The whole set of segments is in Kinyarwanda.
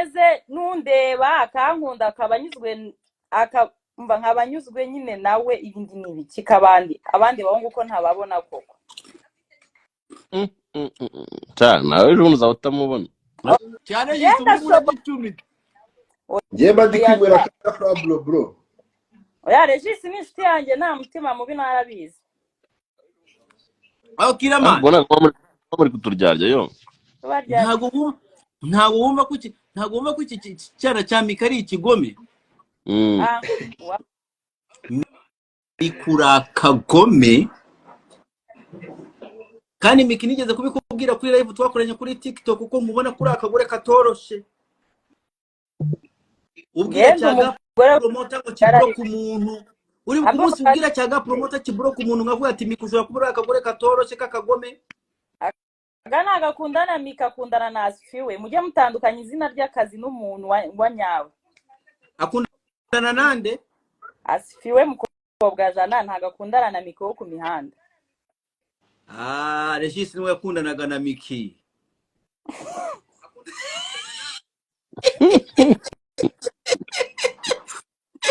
meze, n'undeba akankunda, akaba anyuzwe, akamva nkaba anyuzwe nyine nawe. Ibindi ni ibiki kabandi abandi bahungu ko ntababona koko? Cya nawe ejo bundi uzaba utamubona. Cyane. Njye Yise muri ndashobora. gicumi. Njye mba ndi Oya. kwinywera ka Pablo, bro. Oya, Regis ni inshuti yanjye, nta mutima mubi, ntarabizi. Aho Kiramani. Ahubwo ntabwo muba muri kuturyarya yo. Tubaryarya. Ntabwo wumva ko iki cyana cya Mika ari ikigome. Ah, Mika, kagome. Kandi Miki, nigeze kubikubwira kuri live twakoranye kuri TikTok, kuko mubona kuri akagore katoroshe ubwira Ngende cyaga umugore promoter ngo kiburoke umuntu uri ku Agomba munsi, ubwira cyaga promoter kiburoke umuntu, nkavuga ati: "Mika, ushobora kuba uri akagore katoroshe k'akagome." Aga ntabwo akundana Mika, akundana na Asifiwe. Mujye mutandukanya izina ry'akazi n'umuntu wa nyawe. Akundana nande? Asifiwe mukobwa jana, ntabwo akundana na Mika wo ku mihanda. Ah, Regis niwe yakundanaga na Miki.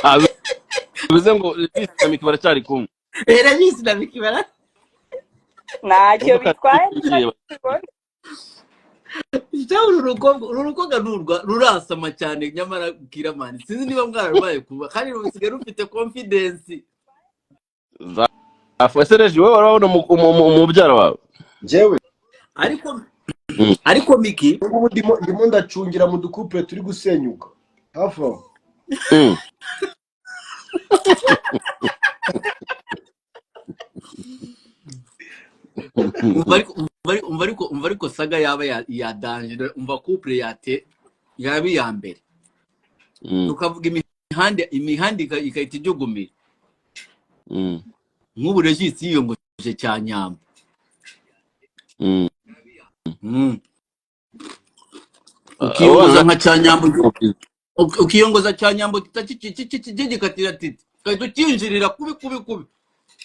Ah, bivuze ngo Regis na Miki baracyari kumwe? Eh, Regis na Miki bara Ntacyo Imodoka bitwaye niba ireba. tubibona. Cyangwa uru rukobwa ni urwa rurasama cyane. Nyamara Kiramani, sinzi niba mwararubaye kuba kandi rusigaye rufite confidence. Ese Regis, wowe warabona umubyara wawe? Njyewe? Ariko ariko Miki ubu ngubu ndimo ndacungira mu dukupure turi gusenyuka hafi aho. Umva ariko, umva ariko saga yaba ya danger. Umva, couple yate yaba iya mbere, tukavuga imihanda igahita ijugumira. Nk'ubu Regis yiyongoje cya Nyambo. Ukiyongoza nka cya Nyambo, ukiyongoza cya Nyambo gikatira Titi, ugahita ukinjirira kubi kubi kubi.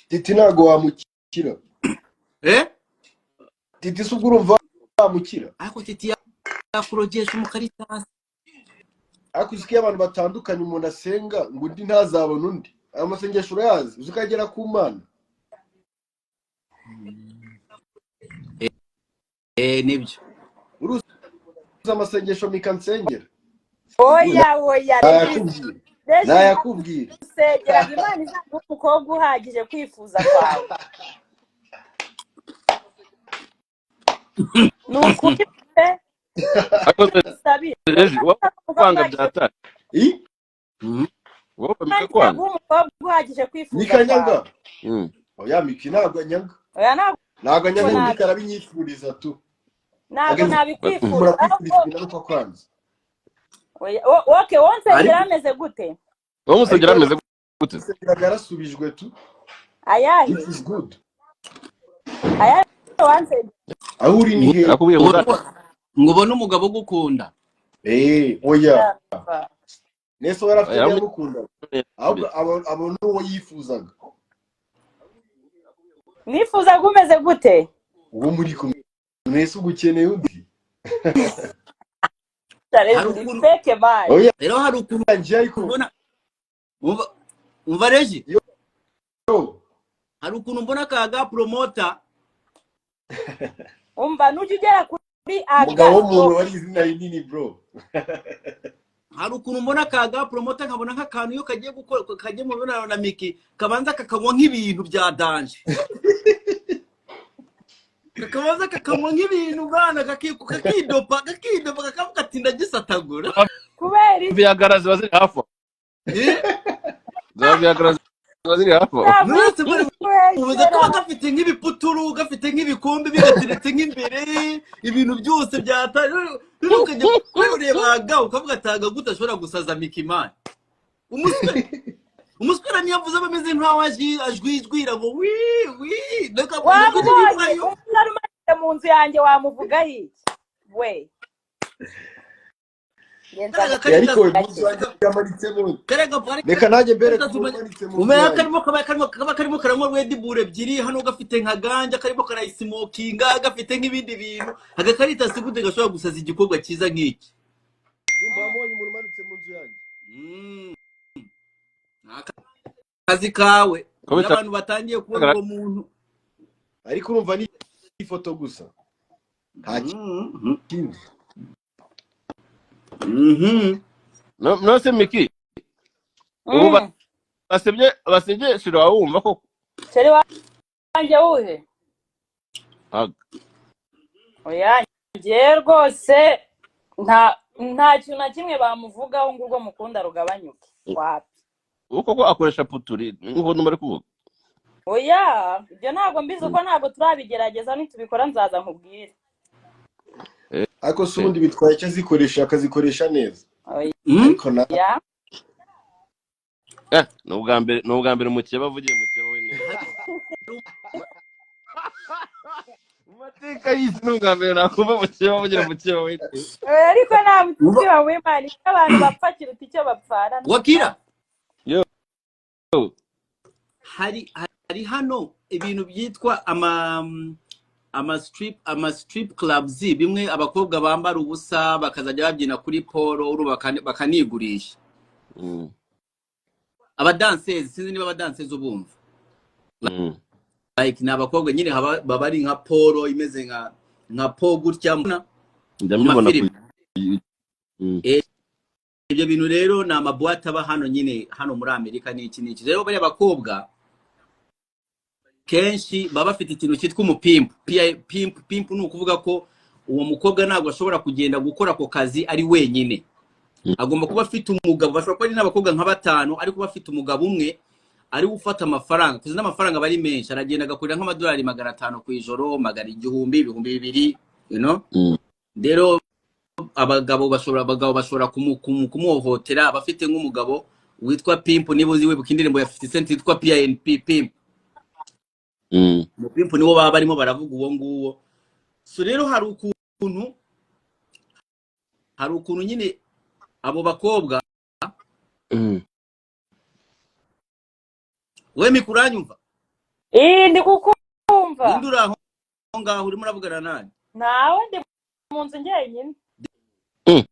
Titi ntabwo wamukira. Eh. Titi se ubwo urumva wamukira? Ariko Titi yakurogesha umukaritasi. Ariko uzi ko iyo abantu batandukanye umuntu asenga ngo undi ntazabone undi? Ayo masengesho urayazi? Uzi ko agera ku Mana? Eh, nibyo. Uruzi amasengesho Mika nsengera? Oya, oya, Regis. Nayakubwira. Regis. Nayakubwira. Gusengera ngo Imana izaguhe umukobwa uhagije kwifuza kwawe, ni ukuri pe. Ariko se Usabire Regis, wowe umukobwa kwanga uhagije. byatari. I? Wowe Imana Mika kwanga. izaguhe umukobwa uhagije kwifuza Mika nyanga? kwawe. Oya, Miki ntabwo anyanga. Oya, ntabwo. Ntabwo anyanga. Ntabwo. Mika arabinyifuriza tu. Ntabwo Ageze nabikwifuriza. murakwifuriza Ahubwo ibintu ariko kwanza. Oya, okay, wowe nsengera Ariko ameze gute? Wowe musengera Ariko ameze gute? Yasengeraga yarasubijwe tu. Ayahe? This is good. Ayahe wansengera? Aho uri ni heza. Akubwiye ngo ngo ubone umugabo ugukunda. Eh, oya, nese wari afite Oya, yamukunda, ahubwo abona uwo yifuzaga. Nifuzaga umeze gute? Uwo muri kumwe mwese, ubwo ukeneye undi. Hari Uri ukuntu fake man. Oya. Rero hari ukuntu Njye ariko ubona, umva Regi. Yo. Hari ukuntu mbona kaga promoter. Umva, nujya ugera kuri aga Umugabo w'umuntu wari izina rinini, bro. Hari ukuntu mbona kaga promoter, nkabona nk'akantu iyo kagiye gukora, kagiye mu mibonano na Miki, kabanza kakanywa nk'ibintu bya danger, kakabanza kakanywa nk'ibintu bwana, kakidopa, kakavuga ati: "Ndagisatagura." Kubera iki? Viagra ziba ziri hafi aho. Eh? Za Viagra ziba ziri hafi aho. Ntabwo Mwese muri ubuze kuba kubeshyera. Gafite nk'ibiputuru, gafite nk'ibikombe bigateretse nk'imbere, ibintu byose byata. Rero ukajya kureba ukavuga ati: "Aga gute ashobora gusaza Mikimani?" Umuswera niyo avuze aba ameze nk'aho ajwijwira ngo wi wi. Wamubonye umuntu umanitse mu nzu yanjye, wamuvugaho iki we? Genza Eh, ariko we gake. munsi wanjye yamanitsemo. Reka nanjye mbereke umuntu umanitse mu nzu Umenya yanjye. Karimo kaba karimo karanywa Red Bull ebyiri hano, gafite nka ganja, karimo karayisimokinga, gafite nk'ibindi bintu. Agakaritasi gute gashobora gusaza igikorwa cyiza nk'iki? Ndumva Namubonye umuntu umanitse mu nzu yanjye. Ni akazi kawe. Ko Iyo abantu batangiye kubona bitagaragara. uwo muntu. Ariko urumva ni ifoto gusa, nta kindi. No, no se Miki, ubu basebye shira, wumva ko Chéri wanjye wuhe? Aga. Oya, njye rwose nta kintu na kimwe bamuvugaho ngo urwo mukunda rugabanyuke, wapi. Ubu koko akoresha puturi nk'uko ndimo ari kuvuga? Oya, ibyo ntabwo mbizi, uko ntabwo turabigerageza. Nitubikora nzaza nkubwire. Ariko se ubundi bitwaye icyo azikoresha, akazikoresha neza? Oya. Ariko na Eh, ni ubwa mbere mukeba avugiye mukeba we neza mu mateka y'isi. Ni ubwa mbere nakumva mukeba avugira mukeba we neza. Eh, ariko nta mutima w'Imana, icyo abantu bapfa kiruta icyo bapfana. Wakira. Yo. Hari hano ibintu byitwa ama strip clubs, bimwe abakobwa bambara ubusa bakazajya babyina kuri pole, uru bakanigurisha. Abadansezi, sinzi niba abadansezi ubumva. Like ni abakobwa nyine baba ari nka pole, imeze nka po gutya mu Njya mbibona ku mafilime. Ibyo bintu rero ni amabuwate aba hano nyine, hano muri Amerika n'iki n'iki. Rero bariya bakobwa kenshi baba bafite ikintu cyitwa umupimp. Pimp, pimp ni ukuvuga ko uwo mukobwa ntabwo ashobora kugenda gukora ako kazi ari wenyine, agomba kuba afite umugabo. Bashobora kuba ari n'abakobwa nka batanu, ariko bafite umugabo umwe ari we ufata amafaranga, kuko n'amafaranga aba ari menshi. Aragenda agakorera nk'amadolari 500 ku ijoro, magana, 1000, 2000. Rero abagabo bashobora kumuhohotera abafite nk'umugabo witwa pimp. Niba uzi, wibuka indirimbo ya 50 Cent yitwa PIMP, Pimp. Umupimp niwo baba barimo baravuga uwo nguwo. So rero hari ukuntu nyine abo bakobwa. We Miki, uranyumva? Iyi ndi kukumva. Ninde uri aho ngaho urimo uravugana nani? Ntawe, ndi mu nzu njyenyine.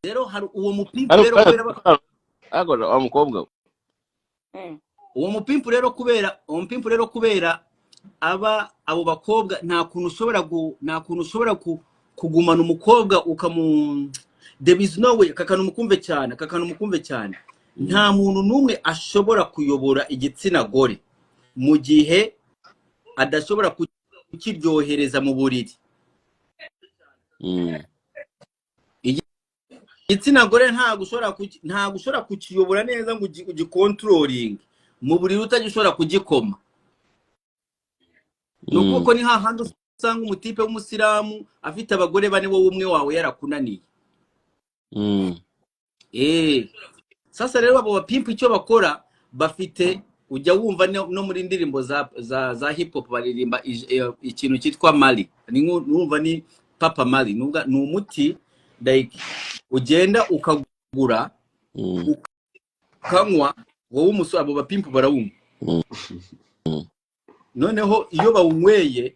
Rero hari uwo mupimp. Ariko Rero kubera ariko wa mukobwa we. Uwo mupimp rero kubera aba abo bakobwa, nta kuntu ushobora kugumana umukobwa ukamu, there is no way. Kakanu mukumve cyane, kakanu mukumve cyane. Nta muntu n'umwe ashobora kuyobora igitsina gore mu gihe adashobora kukiryohereza mu buriri. Igitsina gore ntabwo ushobora kukiyobora neza ngo ugikontrolinge mu buriri utagishobora kugikoma. Ni ukuvuga ko ni hahandi usanga umutipe w'umusilamu afite abagore bane, wowe umwe wawe yarakunaniye. Sasa rero abo bapimpa icyo bakora, bafite, ujya wumva no muri ndirimbo za hip hop baririmba ikintu cyitwa mali. Ni numva ni papa mali. Ni umuti like ugenda ukagura, ukanywa wowe umusore. Abo bapimpa barawunywa. Noneho iyo bawunyweye,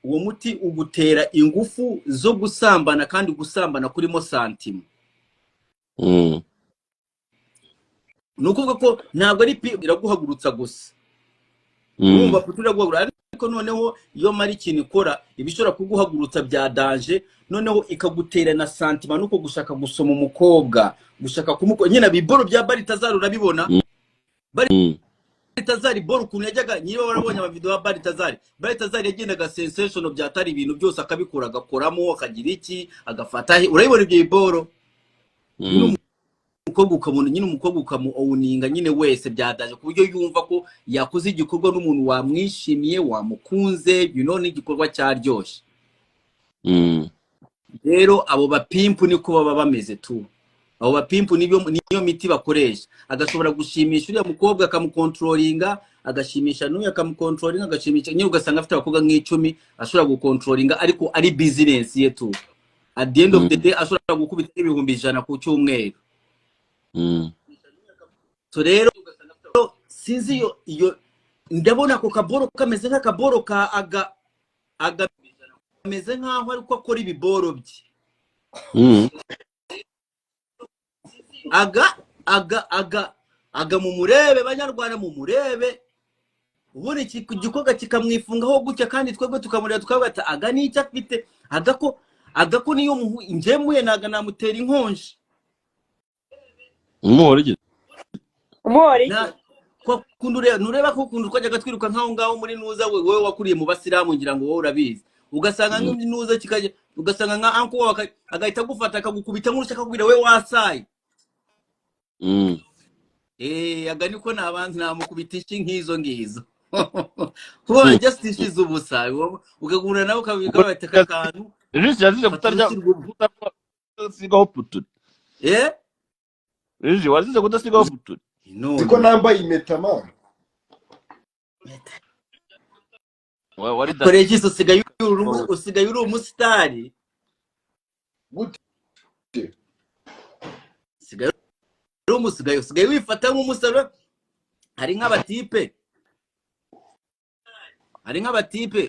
uwo muti ugutera ingufu zo gusambana, kandi gusambana kurimo sentiment. Ni ukuvuga ko ntabwo ari pi iraguhagurutsa gusa. Urumva putu iraguhagurutsa, ariko noneho iyo mara ikintu ikora, iba ishobora kuguhagurutsa bya danger, noneho ikagutera na sentiment, nuko gushaka gusoma umukobwa, gushaka kumukora nyine. Biboro bya Baritazari urabibona? Baritazari boro ukuntu yajyaga, niba warabonye amavideo ya Baritazari, Baritazari yagendaga sensational byatari, ibintu byose akabikora, agakoramo, akagira iki, agafata he, urabibona ibyo biboro nyine. Umukobwa ukabona nyine umukobwa ukamu-owninga nyine wese byadaje, ku buryo yumva ko yakoze igikorwa n'umuntu wamwishimiye, wamukunze, n'igikorwa cyaryoshye. Rero abo bapimpu niko baba bameze tu. Abo bapimpu niyo miti bakoresha. Agashobora gushimisha uriya mukobwa, akamukontrolinga, agashimisha n'uyu, akamukontrolinga, agashimisha nyine, ugasanga afite abakobwa nk'icumi ashobora gukontrolinga, ariko ari business ye tu. At the end of the day ashobora gukubita 100,000 ku cyumweru. So rero sinzi, iyo ndabona ako kaboro kameze nk'akaboro ka aga kameze nk'aho ariko akora ibiboro bye. Aga aga aga aga, mumurebe banyarwanda, mumurebe. Ubundi iki gikorwa kikamwifungaho gutya, kandi twebwe tukamureba tukavuga ati aga n'icyo afite, aga ko aga ko niyo njyemuye naga namutera inkonji. Umuhora iki? Umuhora iki? Na ko kuntu ureba, nureba ko ukuntu twajyaga twiruka nk'aho ngaho muri nuza, we wowe wakuriye mu basilamu, ngira ngo wowe urabizi, ugasanga nk'inuza kikajya, ugasanga nka uncle wawe agahita agufata akagukubita nk'urushyi, akakubwira we wasaye. Aga niko nabanza namukubita inshyi nk'izo ngizo, kuba just ishize ubusa, wowe ugahura nawe ukabika bati aka kantu. Regis yazize fata kutarya urushyi rw'ubu. Kudasigaho puturi. Regis, wazize kudasigaho puturi. Siko None nambaye impeta, man. Wari Ariko Regis, usigaye uri umusitari. Gute? Usigaye uri umusigaye, usigaye wifata nk'umusore. Hari nk'abatipe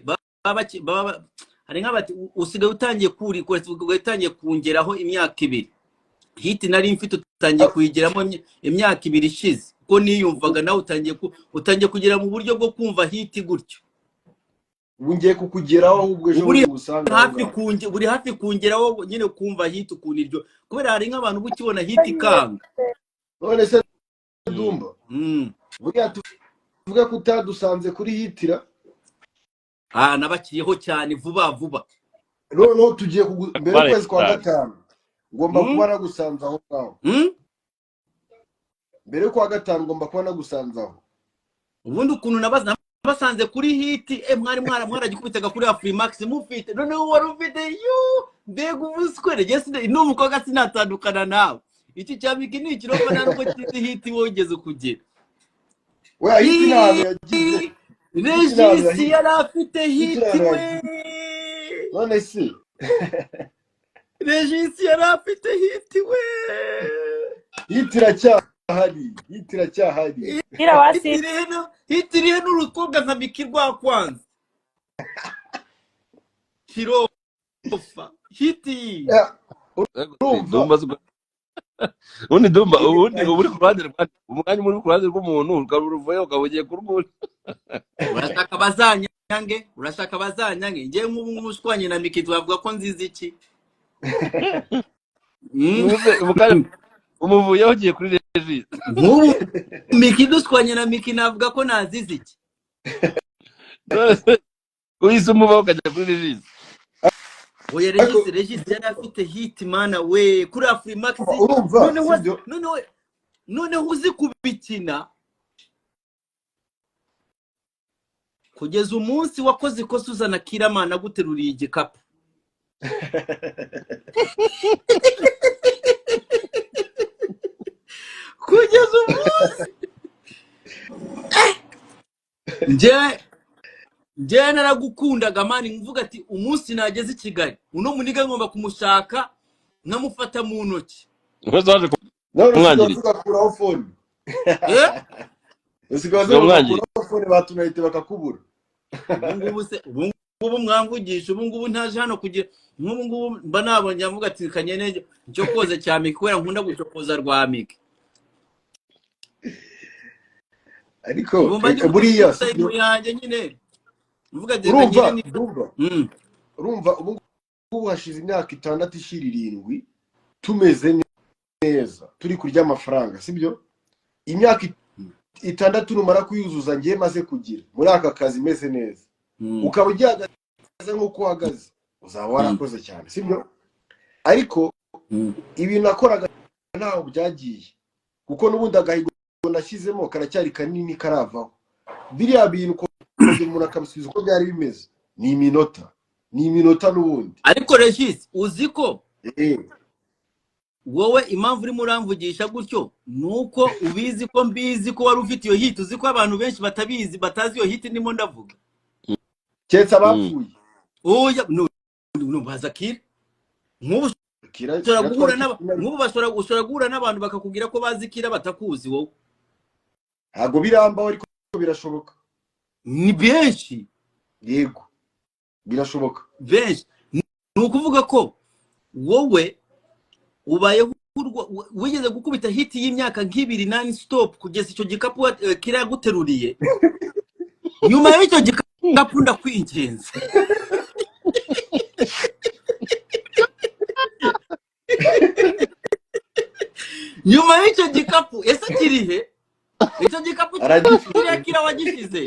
baba hari nk'abati usigaye utangiye kuri usigaye utangiye kungeraho imyaka 2. Hit nari mfite utangiye kuyigeramo imyaka 2 ishize, kuko niyumvaga nawe utangiye kugera mu buryo bwo kumva hit gutyo. Ubu ngiye kukugeraho ahubwo ejo Ubu uri bundi usanga aho hafi ngaho. Buri hafi kungeraho nyine, kumva hit ukuntu iryo, kubera hari nk'abantu uba ukibona hit ikanga. None se Dumba, buriya tuvuge ko utadusanze kuri hitira? Ah, nabakiriyeho cyane vuba vuba. Noneho tugiye mbere y'ukwezi kwa Bare- gatanu ngomba kuba nagusanze aho ngaho. Mbere y'ukwa gatanu ngomba kuba nagusanze aho. Ubundi ukuntu nabasanze kuri hit, mwari mwaragikubitaga kuri Afrimax mufite, noneho wari ufite yu mbega ubuswere. Njye n'umukobwa sinatandukana nawe. Iki cya Miki ni ikiromba, nta nubwo kizi hit wogeze kugira. We, hit nta hantu yagize. Regis yari afite Hit hit nta hantu we. yagize. None se? Regis yari afite hit we. Hit iracyahari, hit iracyahari. Gira wasi. Hit irihe n'urukobwa nka Miki rwakwanze kirofa hit? Urumva? Dumba ubundi Dumba, ubundi uba uri ku ruhande rwa umwanya, uri ku ruhande rw'umuntu ukaba uruvuyeho ukaba ugiye kurwura. Urashaka bazanyange, urashaka bazanyange. Njyewe nk'ubu ngubu ushwanye na Miki twavuga ko nziza iki? Umuvuyeho ugiye kuri Regis. Nk'ubu Miki, dushwanye na Miki, navuga ko nazize iki? None se uhise umuvaho ukajya kuri Regis? Oya. Ariko Regis yari afite hit, mana we, kuri Afrimax. Urumva? Noneho Sibyo? Noneho uzi kubikina kugeza umunsi wakoze ikosa uzana Kiramana aguteruriye igikapu. Kugeza umunsi njye naragukundaga, man, mvuga ati umunsi nageze i Kigali uno muniga ngomba kumushaka nkamufata mu ntoki. Umunsi waje None usigaye kumwangirika. ugakuraho phone. Eh? Usigaye Usigaye umwangirika. ugakuraho phone, batunahite bakakubura. Ubu ngubu se, ubu ngubu mwamvugisha, ubu ngubu ntaje hano kugira nk'ubu ngubu mba nabonye avuga ati kanyene cyo koza cya Miki, kubera nkunda gucokoza rwa Miki. Ariko ubu mba ndi buriya gufata sibyo? time yanjye nyine mvuga ati Urumva? kanyene ni Ndumva. Urumva, ubu ngubu hashize imyaka 6 ishira 7 tumeze neza, turi kurya amafaranga, sibyo? Imyaka 6 numara kuyuzuza ngiye maze kugira muri aka kazi meze neza, ukaba ugihagaze nk'uko uhagaze, uzaba warakoze cyane, sibyo? Ariko ibintu nakoraga ntaho byagiye, kuko n'ubundi agahigo nashyizemo karacyari kanini karavaho. Biriya bintu kongera umuntu akabisubiza uko byari bimeze ni iminota, ni iminota n'ubundi. Ariko Regis, uzi ko wowe impamvu urimo uramvugisha gutyo ni uko ubizi ko mbizi ko wari ufite iyo hit. Uzi ko abantu benshi batabizi, batazi iyo hit ndimo ndavuga? Keretse abapfuye. Oya, no no, baza Kira nk'ubu. Kira Ushobora Kira guhura twari n'aba kumwe. Nk'ubu bashobora, ushobora guhura n'abantu bakakubwira ko bazi Kira batakuzi wowe. Ntabwo birambaho, ariko birashoboka. Ni benshi. Yego, birashoboka. Benshi. Ni ukuvuga ko wowe ubayeho Wigeze gukubita hit y'imyaka nk'ibiri non stop kugeza icyo gikapu kiraguteruriye. Nyuma y'icyo gikapu, ndakwinginze, nyuma y'icyo gikapu, ese kirihe icyo gikapu? Aragifite. Kiriya kira wagishyize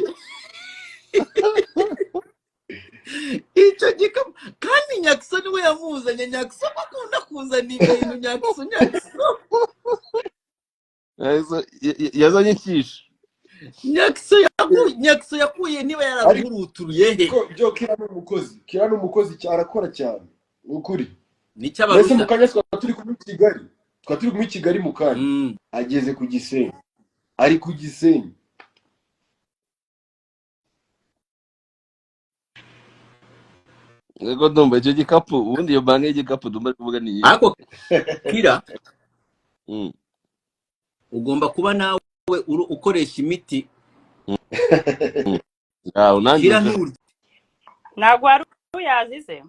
icyo gikapu, kandi Nyakiso niwe yamuzanye. Nyakiso ko akunda kuzana ibintu, Nyakiso, Nyakiso. Yazanye inshishi. Nyakiso yakuye niba yaraguhuruturuye he? Ariko byo, Kira ni umukozi, Kira ni umukozi cyane, arakora cyane, ni ukuri. Nicyo Mbese mu abarusha. kanya twaba turi kumwe i Kigali, twaba turi kumwe i Kigali mu kanya, ageze ku Gisenyi, ari ku Gisenyi. Yego, ndumva icyo gikapu, ubundi iyo banki y'igikapu ndumva ari kuvuga ni iyihe? Ariko Kira, ugomba kuba nawe ukoresha imiti. Yawe nanjye. Kira, nturya. Ntabwo wari uyazi se?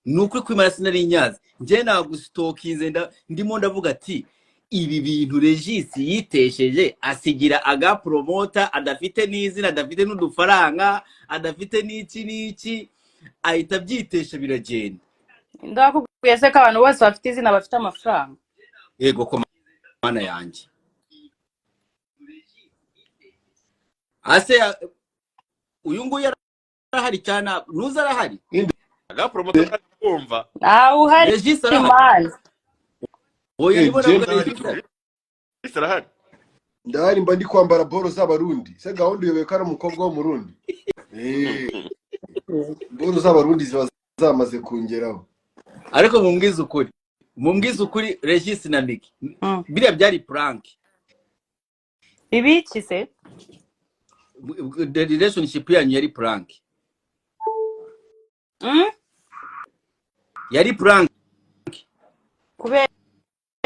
Ni ukuri kwimara, sinari nyazi. Njye nagusitokinze, ndimo ndavuga ati ibi bintu Regis yitesheje, asigira agapromota adafite n'izina, adafite n'udufaranga, adafite n'iki n'iki, ahita abyitesha biragenda. Ndakubwiye se ko abantu bose bafite izina bafite amafaranga? Yego ko mana yanjye, ase uyu nguyu arahari cyane, nuza arahari. Agapromoto kari kumva. Ntawe uhari. Regis arahari. Mani. Oya, Eh, ndimo njye ndavuga ndahari. Regis arahari. Regis arahari. Ndahari, mba ndi kwambara boro z'Abarundi. Se gahunda uyobewe ko ari umukobwa w'Umurundi? Eh, boro z'Abarundi ziba zamaze kungeraho. Ariko mumbwize ukuri, Regis na Miki, biriya byari prank? Ibiki se? The relationship yanyu yari prank? Yari prank? Kubera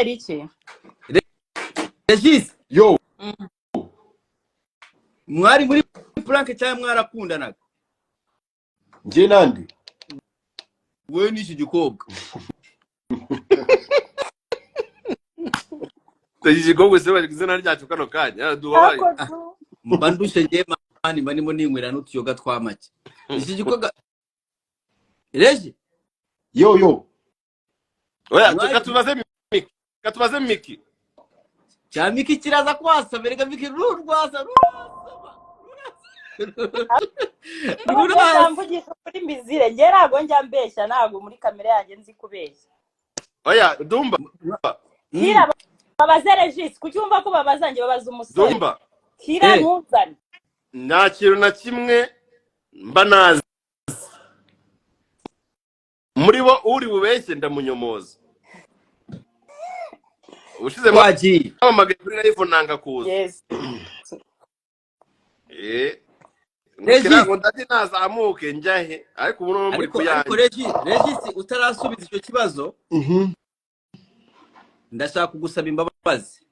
iki? Regis, Yo. Mwari muri prank cyangwa mwarakundanaga? Njye nande? Wowe n'iki gikobwa. Iki gikombe se bari izina ryacu kano kanya dubabaye. Ariko du Mba ndushye njye mani, mba ndimo ninywera n'utuyoga twa make. Iki gikobwa, Regi. Yo yo. Oya. Mwari Katubaze Miki, katubaze Miki. Cya Miki kiraza kwasama. Reka Miki rurwasa, rurasama. Ntabwo Rurasa. mvugisha kuri mbizire, njye ntabwo njya mbeshya, ntabwo muri kamere yanjye nzi kubeshya. Oya, Dumba. Kira, babaze Regis. Kuki wumva ko babaza njye? Babaza umusore. Dumba. Kira, Eh. ntuzane. Nta kintu na kimwe mba nazi muri bo, uri bubeshye ndamunyomoza. Ubushize Twagiye. mwamamagaye kuri live nanga kuza. Yes. Eh, ngo Regis. kira ngo ndajye nazamuke njya he? Ariko ubu noneho muri Ariko kuyanjye. Regis, utarasubiza icyo kibazo, ndashaka kugusaba imbabazi.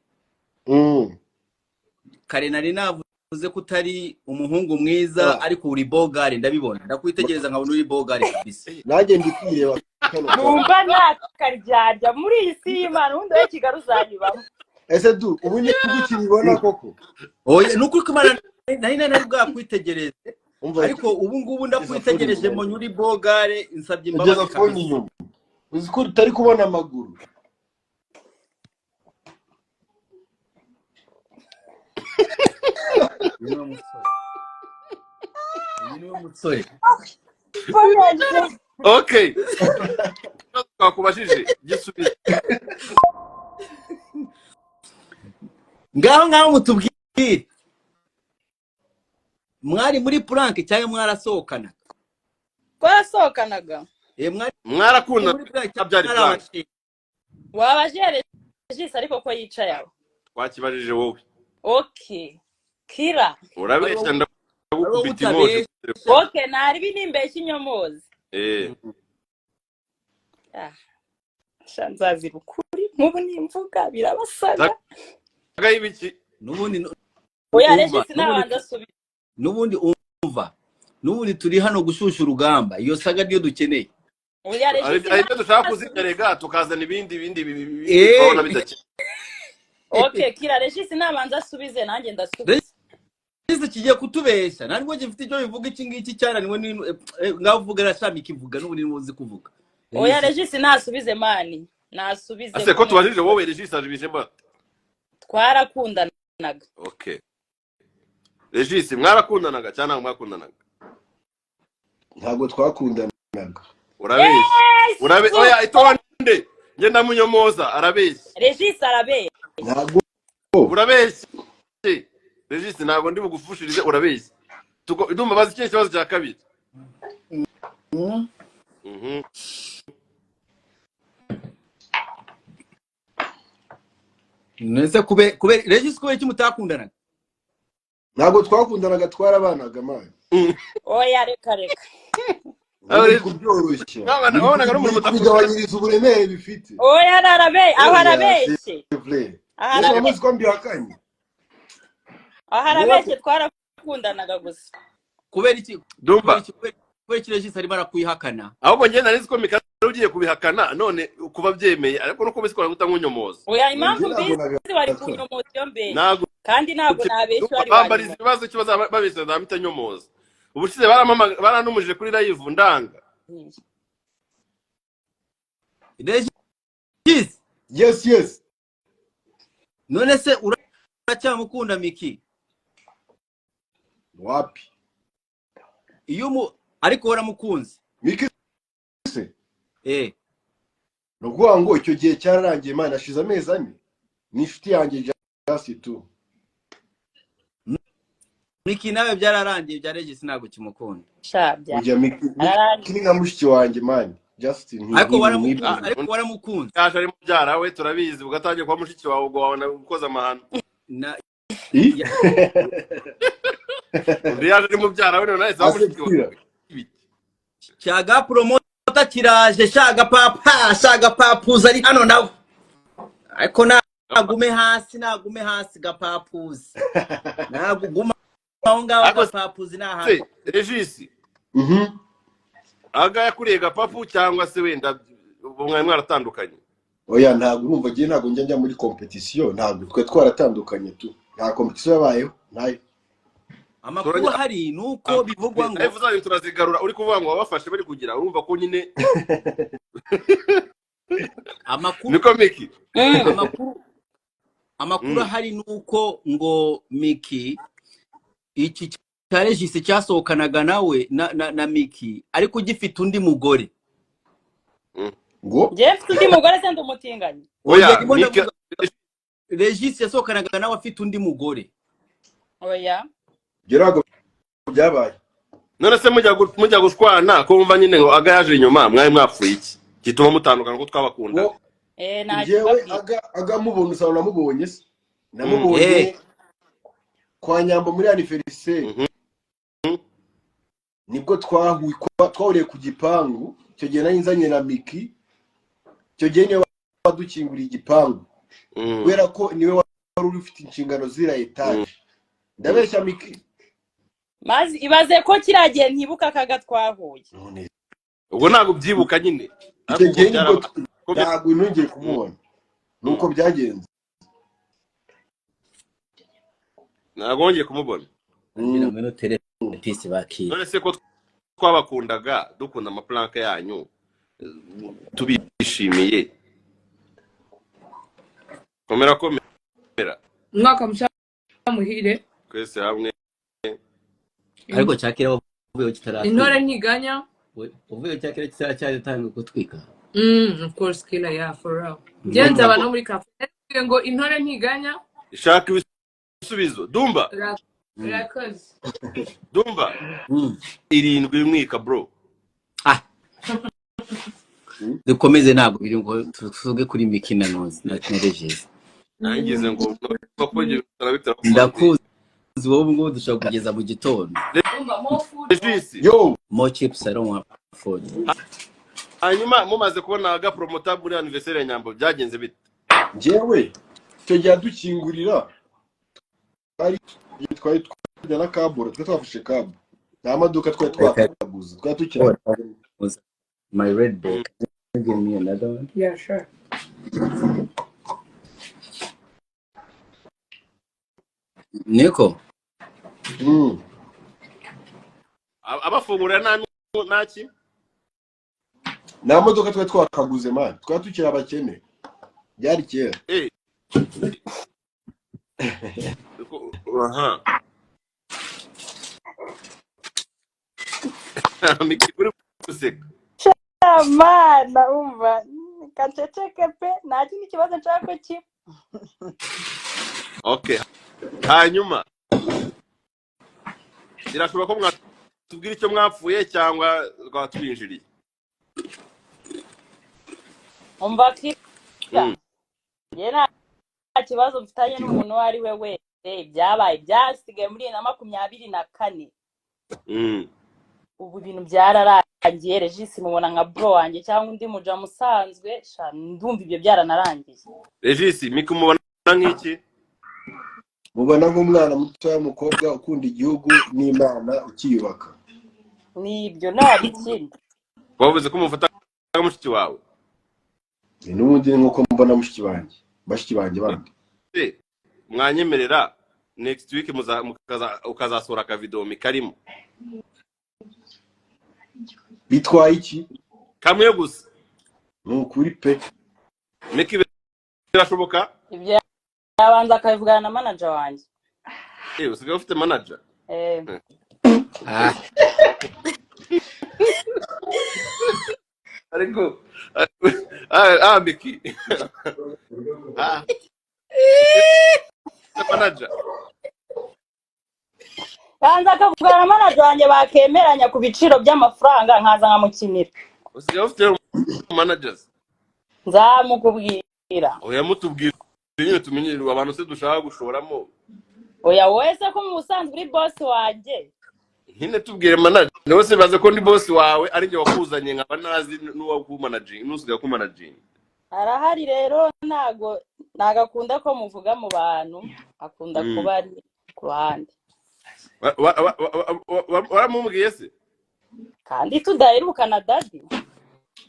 Kare nari navuze ko utari umuhungu mwiza, Ah. ariko uri bogare, ndabibona, ndakwitegereza nkabona uri bogare kabisa. Nanjye ndi kwireba kano kanya. Numva ntakaryarya muri iyi si y'Imana, ubundi wowe Kigali uzayibamo. Ese du, ubu ni ukibibona koko? Oya, ni ukuri ko Imana, nari bwakwitegereze, Umva. ariko ubu ngubu Ugeza ndakwitegereje, phone. mbonye uri bogare, nsabye imbabazi Ugeza phone kabisa. inyuma, uzi ko utari kubona amaguru? Uyu niwe musore, uyu niwe musore. Phone yanjye. Okay, ikibazo twakubajije gisubize. Ngaho ngaho mutubwire, mwari muri prank cyangwa mwarasohokanaga? Twarasohokanaga. Eh, mwari Mwarakundana? muri prank cyangwa Byari mwari prank? abashinzwe? Wabaje Regis, ariko ko yicaye aho. Twakibajije wowe. Okay, Kira. Urabeshya. Ari wowe Ndagukubita inkoje. utabeshya. Okay, naribi nimbeshya inyomozi. Eh. Ah, sha nzazira ukuri, nk'ubu nimvuga birabasaga. Saga y'ibiki? N'ubundi Oya. Umva, Regis n'ubundi nabanza asubize. N'ubundi umva, n'ubundi turi hano gushyushya urugamba, iyo saga niyo dukeneye. Oya, Hari Regis hari ibyo dushaka kuzimya nasubize. rega, tukazana ibindi turabona Eh, bidakeye. Okay, Kira, Regis nabanza asubize, nanjye ndasubiza. Regis kigiye kutubeshya, ntabwo gifite icyo bivuga. Iki ngiki cyananiwe ni ngaho uvuga na shami kivuga n'ubu niba uzi kuvuga. Oya. Regis. Regis nasubize, man, nasubize. Ase ko Kumwe tubajije wowe, Regis ajibijemo ate? Twarakundanaga. Okay, Regis, mwarakundanaga cyangwa ntabwo mwakundanaga? Ntabwo twakundanaga. Urabeshya. Yesu! Oya, itonde, ngenda munyomoza, arabeshya. Regis arabeshya. Ntabwo. Urabeshya Regis, ntabwo ndi bugufushirize, urabeshya. Ndumva bazi ikihe kibazo cya kabiri. Nese kube Regis, kubera iki mutakundanaga? Ntabwo twakundanaga, twarabanaga, man. Oya, reka reka. Aho Muri Regis kubyoroshya. Wabonaga n'umuntu Muri mudakundana. kubigabanyiriza uburemere bifite. Oya, aho Oya, arabeshye. s'il vous plaît. Aho Yesu arabeshye. wamuzi ko mbihakanye. Aho arabeshye, twarakundanaga gusa. Kubera iki? Dumba. Kubera iki Regis arimo arakwihakana? Ahubwo njye nari nzi ko Mikali ugiye kubihakana, none kuba byemeye, ariko nuko bisikora guta nkunyomoza. Oya, impamvu Njye ntabwo mbizi, wari nabihakana. kunyomoza iyo mbeshye. Ntabwo. Kandi ntabwo nabeshye, wari Bambariza wanyomoza. ibibazo, ikibazo babeshya ndamita nyomoza. Ubushize barantumije kuri live ndanga. Regis. Yes. None se uracyamukunda Miki? Wapi. Iyo umu ariko waramukunze? Miki se? Eh. Ni ukuvuga ngo icyo gihe cyararangiye, man, hashize amezi 4. Ni inshuti yanjye just tu. Miki, nawe byararangiye bya Regis, ntabwo kimukunda. Sha, Ujya Miki. byararangiye. Miki ni nka mushiki wanjye, man, Justin. Ariko Nk'ibintu waramukunze? nk'ibyo. Ariko waramukunze? Yaje ari mubyara we, turabizi, ubwo atangiye kuba mushiki wawe, ubwo wabona ukoze amahano. Na I? Ya. Undi yaje ari mubyara we, none ahise aba Ase mushiki wawe. Kira. Cyaga promoter kiraje, shaga papa, shaga papuza ari hano nawe, ariko nagume hasi, nagume hasi gapapuzi, naguguma aho ngaho. Ariko gapapuzi ni ahantu. Se Regis, aga yakuriye gapapu cyangwa se wenda ubu mwari mwaratandukanye? Oya, ntabwo. Urumva ngiye, ntabwo njya muri competition. Ntabwo twe twaratandukanye tu, nta competition yabayeho, ntayo. Amakuru Turongera ahari ni uko bivugwa ngo live zanyu turazigarura. Uri kuvuga ngo wabafashe bari kugira, urumva ko nyine amakuru niko Miki. Amakuru ahari ni uko ngo Miki, iki cya Regis cyasohokanaga nawe na Miki, ariko ugifite undi mugore. Ngo? Njyewe mfite undi mugore se? Ndi umutinganyi? Oya. Oya, ndimo Miki. ndavuga Regis yasohokanaga nawe afite undi mugore. Oya. Ibyo ntabwo byabaye. None se mujya gushwana, ko wumva nyine ngo aga yaje inyuma, mwari mwapfuye iki gituma mutandukana, ko twabakundaga? Ngo? Eh, Njyewe ntakibabwira. Aga mubona, usanga namubonye se, namubonye kwa Nyambo muri anniversaire. Nibwo twahuye, twahuriye ku gipangu. Icyo gihe nari nzanye na Miki. Icyo gihe niwe wadukinguriye igipangu, kubera ko niwe wari ufite inshingano ziriya etaje. Ndabeshya, Miki? Maze ibaze ko kiriya gihe ntibuka akaga twahuye. None Ubwo ntabwo ubyibuka nyine, icyo ariko ubwo gihe nibwo byarabaye ko ntabwo nongeye kumubona, nuko byagenze. Ntabwo wongeye kumubona? Ngira ngo ino pisi bakira. None se ko twabakundaga, dukunda amaplanka yanyu, tubishimiye, komera komera. Umwaka mushya muhire. Twese hamwe. Ariko cyakira wavuyeho Intore kitaratwika. ntiganya. Uvuyeho cyakira kitaracyatanga gutwika. Of course, killer, yeah, for real. Njye nzaba no muri cafe. Naravuze ngo intore ntiganya. Shaka ibisubizo, Dumba. Urakoze. Dumba. 7 mwika, bro. Ah, dukomeze, ntabwo biri ngo tuvuge kuri Miki na Nozi na Regis. Nangize ngo ko ibyo bitara. Ndakuzi wowe, ubu ngubu dushobora kugeza mu gitondo. Umva, more food. Regis. Yo. More chips, I don't want food. Hanyuma mumaze kubona aga promoter muri anniversaire ya Nyambo, byagenze bite? Njyewe icyo gihe adukingurira, twari twajya na kaburo, twari twafashe kabu, nta maduka twari twakaguze, twari tukiri. My Red Bull. Can you give me another one? Yeah, sure. Niko. Abafungurira nta naki. Nta modoka twari twakaguze, man, twari tukiri abakene, byari kera. Aha. Miki uri guseka. Mana, umva kaceceke pe, nta kindi kibazo nshaka ko kiba. Okay, hanyuma birashoboka ko mwatubwira icyo mwapfuye cyangwa twatwinjiriye? Umva kira, njye nta kibazo mfitanye n'umuntu uwo ari we wese. Ibyabaye byasigaye muri 2024. Ubu ibintu byararangiye. Regis mubona nka bro wanjye cyangwa undi muja musanzwe. Sha, ndumva ibyo byaranarangiye. Regis, Miki umubona nk'iki? Mubona nk'umwana mutoya w'umukobwa ukunda igihugu n'Imana, ukiyubaka. Nibyo, nta ikindi. Wavuze ko umufata nka mushiki wawe. N'ubundi ni nk'uko mbona mushiki banjye, bashiki banjye bandi. Se, mwanyemerera next week ukazasohora akavideo mikarimo? Bitwaye iki? Kamwe gusa. Ni ukuri pe. Miki, birashoboka? Ibyo yabanza akabivugana na manager wanjye. Usigaye ufite manager? Eh. Ah. Ariko Miki, ufite manager? Banza akavugana na manager wanjye, bakemeranya ku biciro by'amafaranga, nkaza nkamukinira. Usigaye ufite managers? Nzamukubwira. Oya, mutubwire nyine tumenye abantu se dushaka gushoramo. Oya, wowe se ko mu busanzwe uri boss wanjye? Nyine tubwire manager wese, baze ko ndi boss wawe, ari njye wakuzanye, nkaba ntazi n'uwakumanaginga n'usigaye kumanaginga. Arahari rero, ntago akunda ko muvuga mu bantu, akunda kuba ari ku ruhande. Waramubwiye se? Kandi tudaherukana, daddy.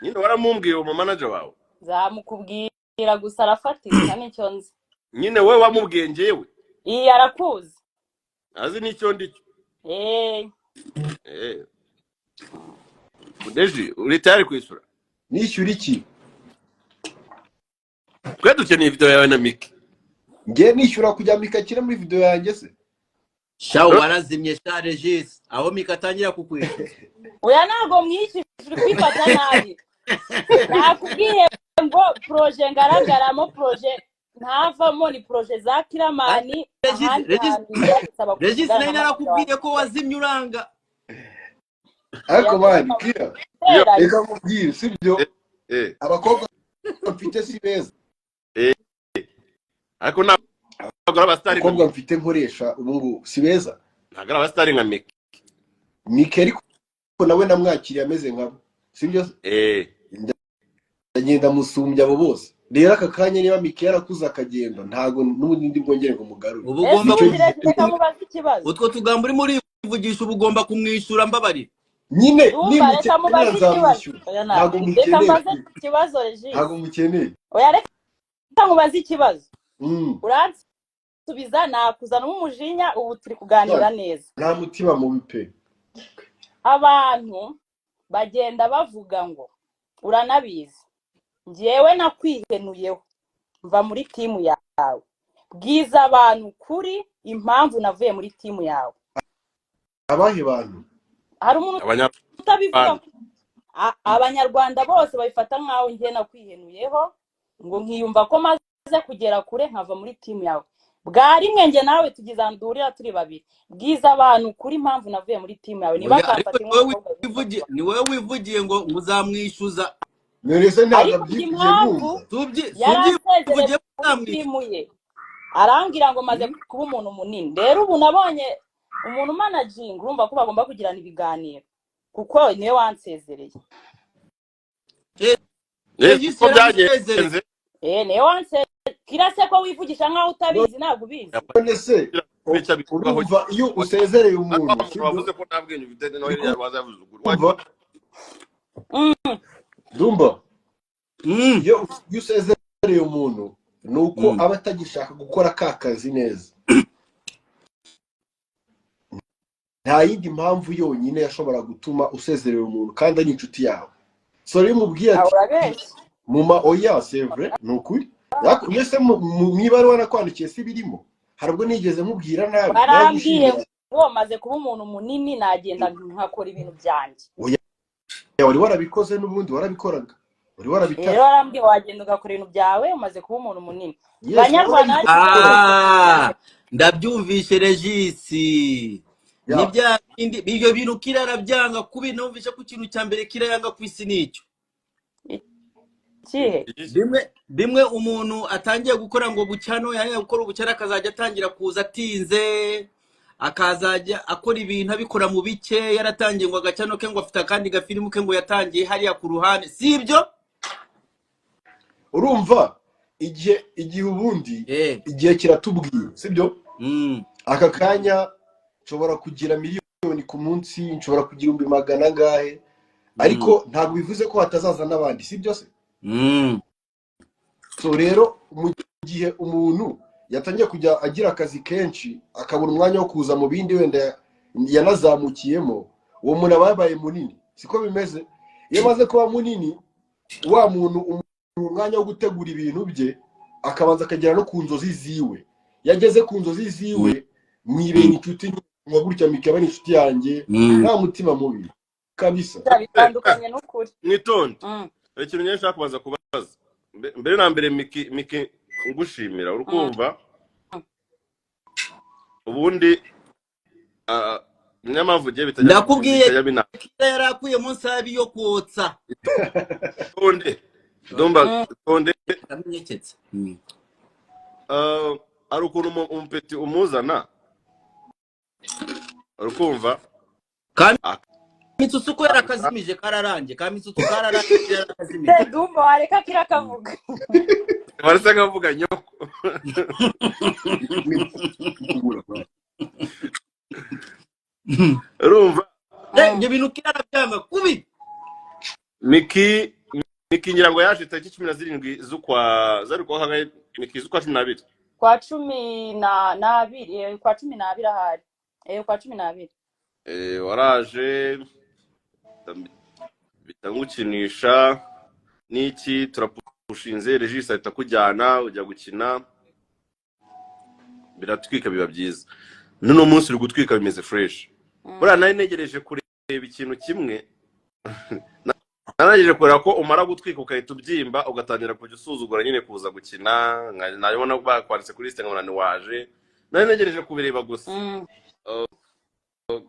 Nyine waramubwiye uwo manager wawe? Nzamukubwira, gusa arafatika, nicyo nzi. Nyine wowe wamubwiye njyewe? Iyi arakuzi. Azi n'icyo ndicyo? Eh. Deji, uri tayari kwishyura? Nishyura iki? Twe dukeneye video yawe na Miki. Njye nishyura kujya mikakire muri video yanjye se? Sha, warazimye sha Regis. Aho Mika atangira kukwishyuza. Oya, ntabwo mwishyuje, uri kwifata nabi. Nakubwiye ngo projet ngaragaramo, projet ntavamo, ni projet za Killaman. Regis, Ahandi Regis, hantu byadusaba Regis, kuvugana nari na manager narakubwiye wanjye. ko wazimye uranga. Ariko man, kira, Yateranye. reka nkubwire, sibyo? Abakobwa mfite si beza? Ariko ntabwo ari abasitari nka Abakobwa Miki. mfite nkoresha ubu ngubu si beza? Ntabwo ari abasitari nka Miki. Miki ariko nawe namwakiriye ameze nkabo, sibyo? Ndagenda musumbya abo bose. Rero aka kanya niba Miki yarakuze akagenda, ntabwo n'ubundi ndi bwongere ngo mugarure. Ubu Ese ugomba Nicyo ubundi gihe. reka mubaze ikibazo. Utwo tugambo urimo urivugisha, uba ugomba kumwishyura, mbabarira. Nyine Dumba, reka nimukenera mubaze ikibazo. nzamwishyura. Oya, Ntabwo reka mukeneye. mbaze ikibazo, Regis. Ntabwo mukeneye. Oya, reka mubaze ikibazo. Uransubiza nakuzanamo umujinya, ubu turi kuganira neza. Nta mutima mubi pe. Abantu bagenda bavuga ngo uranabizi, njyewe nakwihenuyeho mva muri team yawe. Bwiza abantu kuri impamvu navuye muri team yawe. Abahe bantu? Hari umuntu Abanyarwanda. utabivuga. Abanyarwanda bose babifata nkaho njye nakwihenuyeho, ngo nkiyumva ko maze kugera kure nkava muri team yawe. Bwa rimwe njye nawe tugize ahantu duhurira turi babiri. Bwiza abantu kuri impamvu navuye muri team yawe, niba Oya, ariko akamfata ni wowe nk'umukobwa. wivugiye, ni wowe wivugiye ngo uzamwishyuza. None se ntabwo Ariko abyivugiye? impamvu Mwumva. yaransezereye Subyivugiye ko muri uzamwishyuza. team ye, arambwira ngo maze kuba umuntu munini. Rero ubu nabonye umuntu umanaginga, urumva ko bagomba kugirana ibiganiro, kuko niwe wansezereye. Regis Uko yaramusezereye. byagenze. Eh, niwe wansezereye. Kira se ko wivugisha nkaho utabizi? Ntabwo ubizi? None se Bica bivaho. urumva iyo usezereye Ariko umuntu, wa muntu sibyo? wavuze ko nta bwenge ufite nawe Uri yabaza yavuze ukuri. kumva? Dumba, iyo usezereye umuntu ni uko aba atagishaka gukora ka kazi neza. Nta yindi mpamvu yonyine yashobora gutuma usezerera umuntu kandi ari inshuti yawe. So rero umubwiye Aho ati urabeshya. Muma, oya, c'est vrai, ni ukuri. Mwese mu ibaruwa nakwandikiye si birimo? Hari ubwo nigeze mubwira nabi? Barambwiye Naragushimiye. ngo maze kuba umuntu munini, nagenda nkakora ibintu byanjye. Oya, wari warabikoze n'ubundi, warabikoraga, wari Rero warabitara. warambwiye wagenda ugakora ibintu byawe, umaze kuba umuntu munini. Yes. Banyarwanda, warabikora. Ah, ndabyumvishe, Regisi. Ya. Ni bya bindi, ibyo bintu Kira arabyanga kubi. Numvishe ko ikintu cya mbere Kira yanga ku isi nicyo. Ikihe? Bimwe bimwe umuntu atangiye gukora ngo bucyano, yarangiye gukora ubucyano akazajya atangira kuza atinze, akazajya akora ibintu abikora mu bike, yaratangiye ngo agacyano ke, ngo afite akandi gafilimu ke ngo yatangiye hariya ku ruhande, si ibyo? Urumva igihe ubundi igihe kiratubwira, sibyo? Aka kanya nshobora kugira 1 miliyoni ku munsi, nshobora kugira ibihumbi magana angahe, ariko ntabwo bivuze ko hatazaza n'abandi, sibyo se? So rero mu gihe umuntu yatangiye kujya agira akazi kenshi, akabura umwanya wo kuza mu bindi wenda yanazamukiyemo, uwo muntu aba yabaye munini, siko bimeze? Iyo amaze kuba munini, wa muntu umuha umwanya wo gutegura ibintu bye, akabanza akagera no ku nzozi ziwe. Iyo ageze ku nzozi ziwe, mwibera inshuti nka gutya, mikaba ari inshuti yanjye. Nta mutima mubi kabisa. Bitandukanye n'ukuri. Mwitonde. Hari ikintu nyine nshaka kubanza kubaza. Mbere na mbere, Miki, ngushimira, uri kumva? Ubundi niyo mpamvu ugiye bitajya Ndakubwiye. bitajya bina Kira yari akuye munsi y'abi yo kotsa. Tonde, Dumba. Tonde. Ndamenyeketse. Hari ukuntu umupeti umuzana, uri kumva? Kandi Ah. Mitsutsu ko yarakazimije, kararangiye, ka Mitsutsu kararangiye, yarakazimije. Dumba, wareka Kira akavuga. Waretse akavuga nyoko. Kugura. Urumva? Ibyo bintu Kira arabyanga kubi. Miki ngira ngo yaje tariki 17 z'ukwa zari kwa kangahe, Miki? Z'ukwa 12. Kwa cumi na n'abiri, kwa 12 ahari, kwa 12. Waraje bita ngukinisha n'iki, turapushinze, Regis ahita akujyana ujya gukina, biratwika, biba byiza. N'uno munsi uri gutwika, bimeze fresh. Buriya nari ntegereje kureba ikintu kimwe, naragejeje kureba ko umara gutwika ugahita ubyimba, ugatangira kujya usuzugura nyine kuza gukina. Nabona bakwanditse kuri liste nkabona ntiwaje. Nari ntegereje kubireba gusa.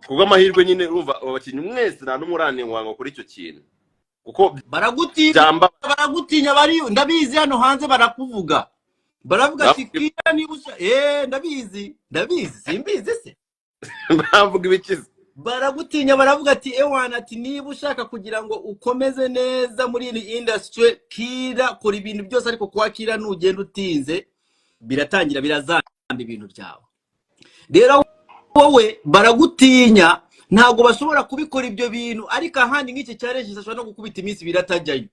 Kubw'amahirwe nyine, urumva abo bakinnyi mwese nta n'umwe uranengwa kuri icyo kintu kuko Baragutinya. Byamba. Baragutinya, bari, ndabizi, hano hanze barakuvuga, baravuga ati Kira niba usha, ndabizi, ndabizi, simbizi se? Bavuga ibikiza. Baragutinya, baravuga ati ewana, ati niba ushaka kugira ngo ukomeze neza muri iyi industry, Kira kora ibintu byose, ariko kwa Kira nugenda utinze biratangira birazamba ibintu byawe. Rero wowe baragutinya, ntabwo bashobora kubikora ibyo bintu, ariko ahandi nk'iki cya Regis ashobora no gukubita iminsi 2 atajyayo.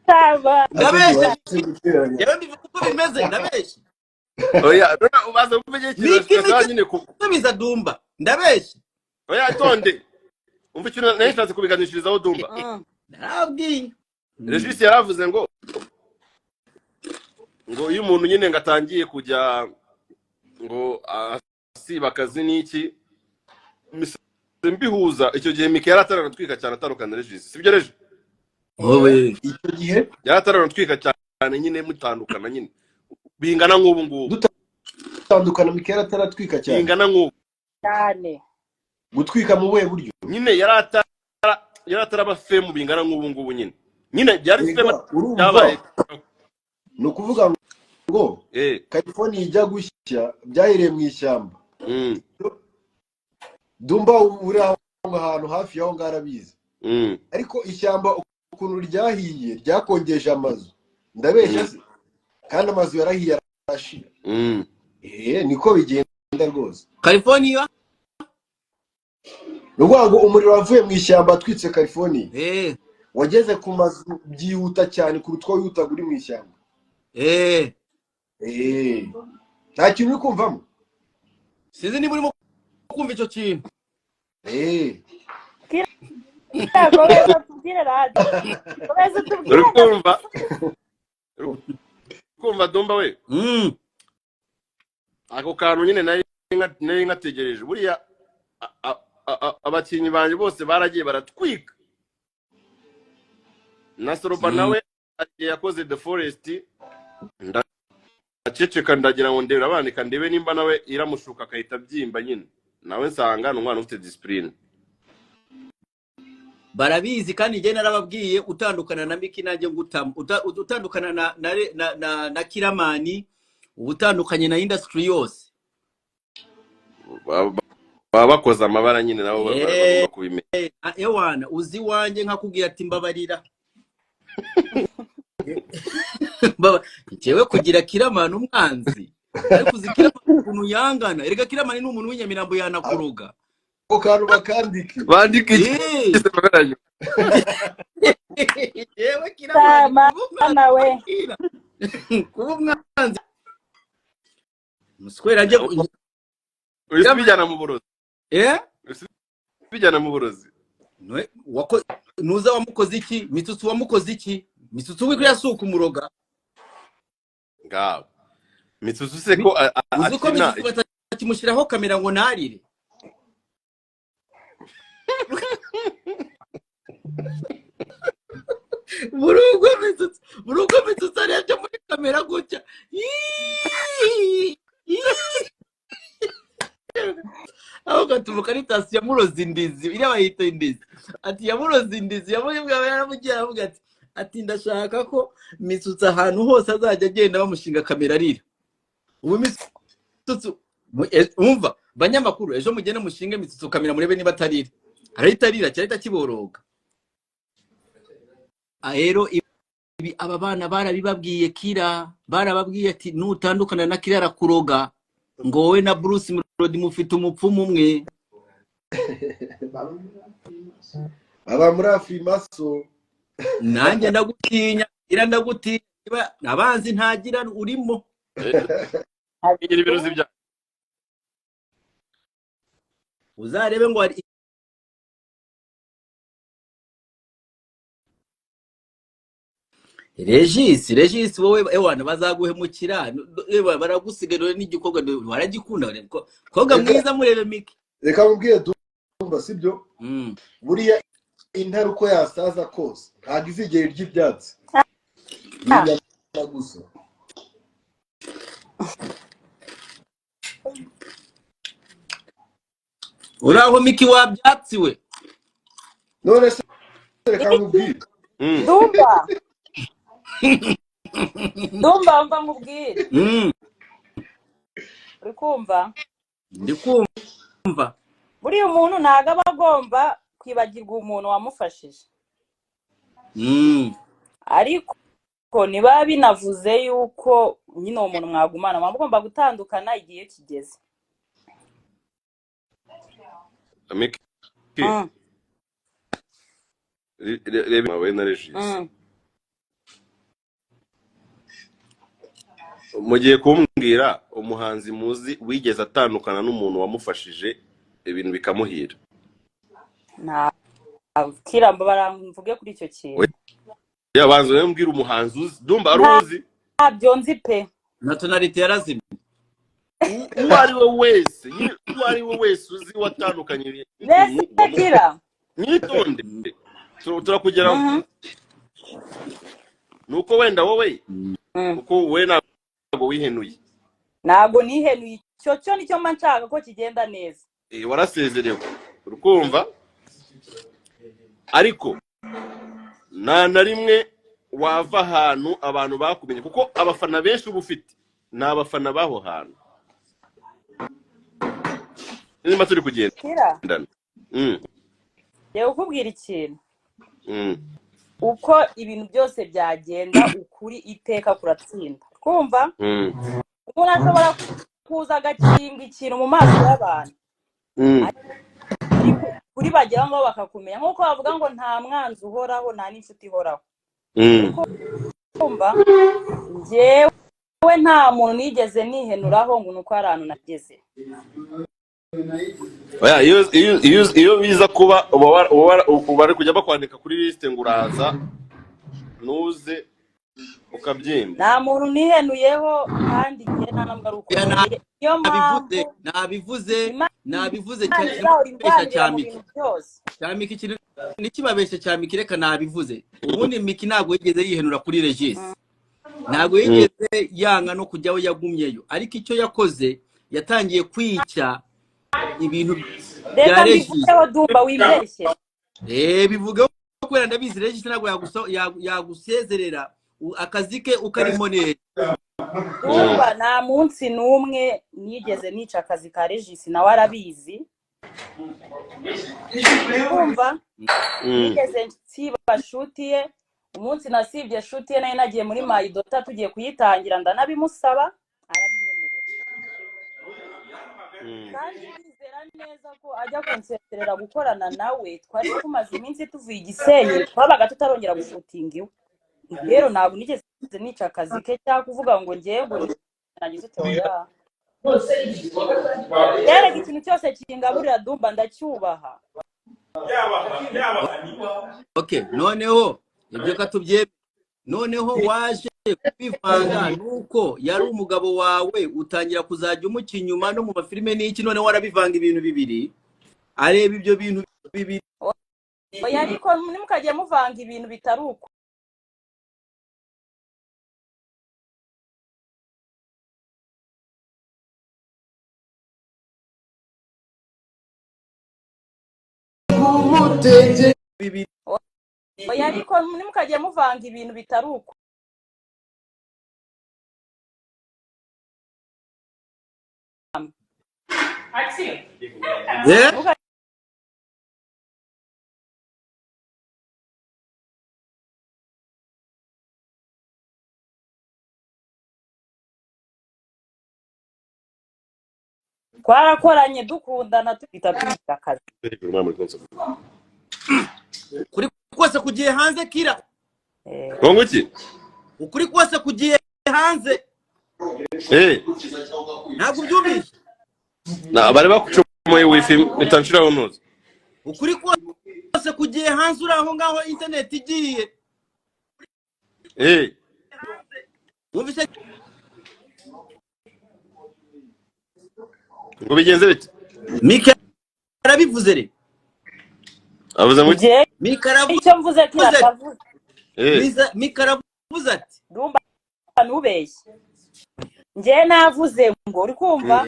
Taba. Ndabeshya? Guteranya. Yewe, mbivuga uko bimeze, ndabeshya? Oya, none ubaza kuvuga ikintu Miki, kigasaba Miki. nyine ku Subiza Dumba, ndabeshya? Oya, tonde, umva ikintu nari nshatse kubiganishirizaho, Dumba. Narabwiye. Regis yaravuze ngo iyo umuntu nyine ngo atangiye kujya ngo asiba akazi n'iki, mise mbihuza icyo gihe Miki yari ataranatwika cyane, atandukana na Regis, sibyo Regis? Wowe. Icyo gihe Yari ataranatwika cyane nyine, mutandukana nyine bingana nk'ubu ngubu. Dutandukana Mikeli ataratwika cyane. Bingana nk'ubu. Cyane. Gutwika mu buhe buryo? Nyine yari ataraba fame bingana nk'ubu ngubu nyine byari fame. Erega, urumva, Byabaye. ni ukuvuga ngo California ijya gushya byahereye mu ishyamba. Dumba uri aho ahantu hafi y'aho ngaho arabizi. Ariko ishyamba ukuntu ryahiye ryakongeje amazu, ndabeshya se? Kandi amazu yarahiye arashira. Niko bigenda rwose. California. Ni ukuvuga ngo umuriro wavuye mu ishyamba watwitse California, wageze ku mazu byihuta cyane kuruta uko wihutaga uri mu ishyamba. Nta kintu uri kumvamo. Sinzi niba urimo kumva icyo kintu. Komeza tubwire radi, komeza utubwire. Uri kumva, uri kumva Dumba we? Mm. Ako kantu nyine nari nkategereje. Buriya abakinnyi banjye bose baragiye baratwika na Soroba. Nawe agiye yakoze The Forest, ndaceceka, ndagira ngo ndebe abandika, ndebe nimba nawe iramushuka akahita abyimba nyine. Nawe nsanga ni umwana ufite discipline. Barabizi kandi njye narababwiye, utandukana na Miki nanjye ngutamo. Utandukana na Kiramani, uba utandukanye na industry yose. Baba bakoze amabara nyine, nabo bagomba kubimenya. Ewana, uzi iwanjye nkakubwira ati mbabarira. Njyewe kugira Kiramani umwanzi, ariko uzi Kiramani ukuntu yangana? Erega Kiramani ni umuntu w'inyamirambo, yanakuroga. Ako kantu bakandike. Bandika iki? Bagaranye. Yewe, Kiramani Sama kuba umwanzi nawe. wa Kira, kuba umwanzi muswera ajye. Uhise ubijyana mu burozi. Eh? Uhise ubijyana mu burozi. Nuza wamukoze iki? Mitsutsu wamukoze iki? Mitsutsu we yasuka umuroga. Ngaho Mitsutsu se ko Uzi ko akina. Mitsutsu batakimushyiraho kamera ngo ntarire. Buri ubwo Mitsutsu arebye muri kamera gutya. Iiii! Iiii! Aho gatuma Karitasi yamuroze indizi, iriya bayita indizi, ati yamuroze indizi, yamubwiye, yaramugiye aravuga ati ndashaka ko Mitsutsu ahantu hose azajya agenda bamushinga kamera arira. Ubu Mitsutsu umva banyamakuru, ejo mugende mushinge Mitsutsu kamera murebe niba atarira. Arahita arira, cyahita kiboroga. Rero ibi aba bana barabibabwiye, Kira barababwiye ati nutandukana na Kira arakuroga, ngo wowe na Bruce Melody mufite umupfumu umwe. Aba muri afurimaso. Nanjye ndagutinya Kira, ndagutinya. Niba abanzi ntagira urimo. Igira ibirozi bya Uzarebe ngo hari Regis, wowe ewana bazaguhemukira. Ewa, baragusiga dore n'igikorwa dore waragikunda koga Reka mwiza murebe Miki. Reka mubwire Dumba, sibyo? Buriya intare uko yasaza kose ntabwo izigera irya ibyatsi, ni inyama gusa. Uraho Miki wabyatsi we. None se reka mubwire. Dumba, Dumba, mva nkubwire. Uri kumva? Ndi kumva. Buriya umuntu ntabwo aba agomba kwibagirwa umuntu wamufashije. Ariko niba binavuze yuko nyine uwo muntu mwagumana, muba mugomba gutandukana igihe kigeze. Miki, reba wowe na Regis. Mugiye kumbwira umuhanzi muzi wigeze atandukana n'umuntu wamufashije ibintu bikamuhira? Nta Kira, mbabara mvuge kuri icyo kintu. Ya, banza rero mbwira umuhanzi uzi. Dumba ari uzi? Ntabyo nzi pe. Na tonalite yarazimye. Uwo ari we wese nyine, uwo ari we wese uzi watandukanye Mbese n'umuntu wamufashije. Kira. Mwitonde, turakugeraho. Ni uko wenda wowe kuko wowe ntabwo wihenuye. Ntabwo nihenuye, icyo cyo nicyo mba nshaka ko kigenda neza. Warasezerewe, urukumva, ariko nta na rimwe wava ahantu abantu bakumenye, kuko abafana benshi uba ufite ni abafana b'aho hantu niba turi Kira, kugendana. Ngiye kukubwira ikintu. Uko ibintu byose byagenda, ukuri iteka kuratsinda, twumva. Umuntu ashobora kuza agakinga ikintu mu maso y'abantu, Kuri bagera ngo bakakumenya, nk'uko bavuga ngo nta mwanzi uhoraho, nta n'inshuti ihoraho. Kumva njyewe nta muntu nigeze nihenuraho ngo nuko hari ahantu nageze. Oya, iyo biza kuba uba bari kujya bakwandika kuri lisite ngo uraza nuze ukabyimba. Nta muntu nihenuyeho, kandi njye nta nubwo ari uko Oya, nteye. Niyo mpamvu nabivuze, nabivuze, Imana nabivuze. izahora Cyane indwanira cya mu Miki. bintu byose. Cya Miki, ikintu nikibabeshye cya Miki, reka nabivuze. Ubundi Miki ntabwo yigeze yihenura kuri Regis, ntabwo yigeze yanga no kujyaho, yagumyeyo, ariko icyo yakoze yatangiye kwica ibintu bya Reka Regis. mbivugeho, Dumba, wibeshye. Bivugeho kubera ndabizi Regis ntabwo yagusezerera akazi ke ukarimo neza. Dumba, nta munsi n'umwe nigeze nica akazi ka Regis, nawe arabizi. Kumva nigeze nsiba shoot ye? Umunsi nasibye shoot ye nari nagiye muri My Daughter, tugiye kuyitangira, ndanabimusaba arabinyemerera. Kandi ndizera neza ko ajya kunsezerera gukorana nawe twari tumaze iminsi tuvuye i Gisenyi, twabaga tutarongera gushootinga iwe. Rero ntabwo nigeze nica akazi ke cyangwa kuvuga ngo ngewe ngo nagize ute, oya. Yerega ikintu cyose kingaburira, Dumba, ndacyubaha. Okay, noneho ibyo katubyemere. Noneho waje kubivanga nuko yari umugabo wawe, utangira kuzajya umuca inyuma no mu mafilime n'iki. Noneho warabivanga ibintu bibiri, areba ibyo bintu bibiri. Oya, ariko ntimukajye muvanga ibintu bitari uko. Bibiri. Oya, ariko ntimukajye muvanga ibintu bitari uko. Eh? Twarakoranye, dukundana, tuhita tugira akazi. Kuri kose kugiye hanze, Kira. Ngo iki? Ukuri kose kugiye hanze. Ntabwo ubyumvise? Na bari bakucomoye wifi, mpita nshiraho ntuzi. Ukuri kose kugiye hanze, uri aho ngaho internet igiye. Wumvise? Ngo bigenze bite? Mika arabivuze re. Avuze ngo iki? Njye Mika aravuze. icyo mvuze, Kira ndavuze. Mika aravuze ati Dumba, ntubeshye. Njye navuze ngo uri kumva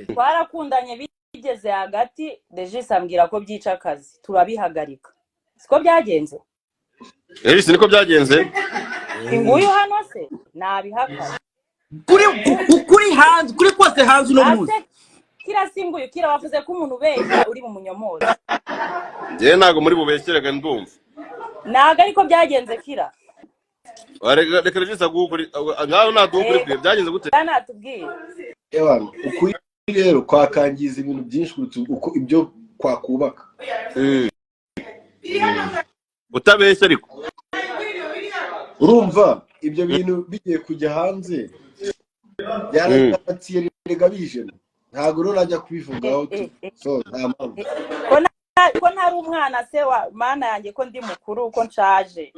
twarakundanye, bigeze hagati Regis ambwira ko byica akazi, turabihagarika. Siko byagenze? Regis, niko byagenze? Si nguyu hano se nabihakana? Kuri ukuri hanze, kuri kose hanze uno munsi. Ase Kira, si nguyu? Kira, wavuze ko umuntu ubeshya uri mu munyomozi. Njyewe ntabwo muri bubeshyerega, ndumva. Ntabwo ariko byagenze, Kira. Reka Regis aguhe ukuri ngaho, naduha ukuri kwe, byagenze gute? Natubwiye. Ewana, ukuri rero kwakangiza ibintu byinshi kuruta uko ibyo kwakubaka. Utabeshya ariko. Urumva ibyo bintu bigiye kujya hanze byaratsiye rega bijemo, ntabwo rero najya kubivugaho tu. So nta mpamvu. Ko ntari umwana se wa mana yanjye, ko ndi mukuru, ko nshaje?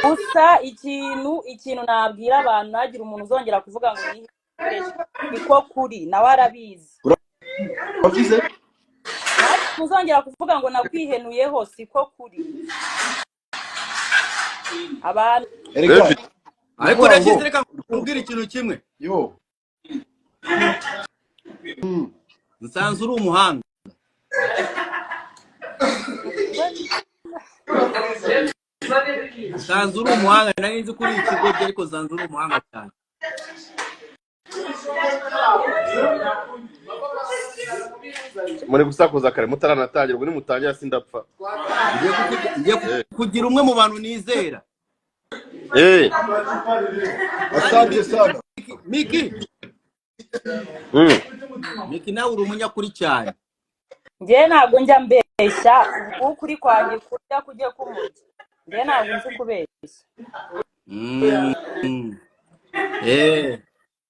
Gusa ikintu nabwira abantu, ntagire umuntu uzongera kuvuga ngo nihereje, niko kuri, nawe arabizi. Wavuze? Ntagire umuntu uzongera kuvuga ngo nakwihenuyeho, siko kuri abantu. Erega David. Ariko ukuvuga ngo Regis, reka nkubwire ikintu kimwe. Yo. Nsanze uri umuhanga. Nsanze uri umuhanga, nari nzi ko uri ikigoryi, ariko nsanze uri umuhanga cyane. Muri gusakuza kare mutaranatangira, ubwo nimutangira sindapfa. Ngiye kugira umwe mu bantu nizera. Asante sana. Miki. Miki, nawe uri umunyakuri cyane. Njye ntabwo njya mbeshya. Ukuri kwanjye kurya kujye kumurya. Njye ntabwo nzi kubeshya.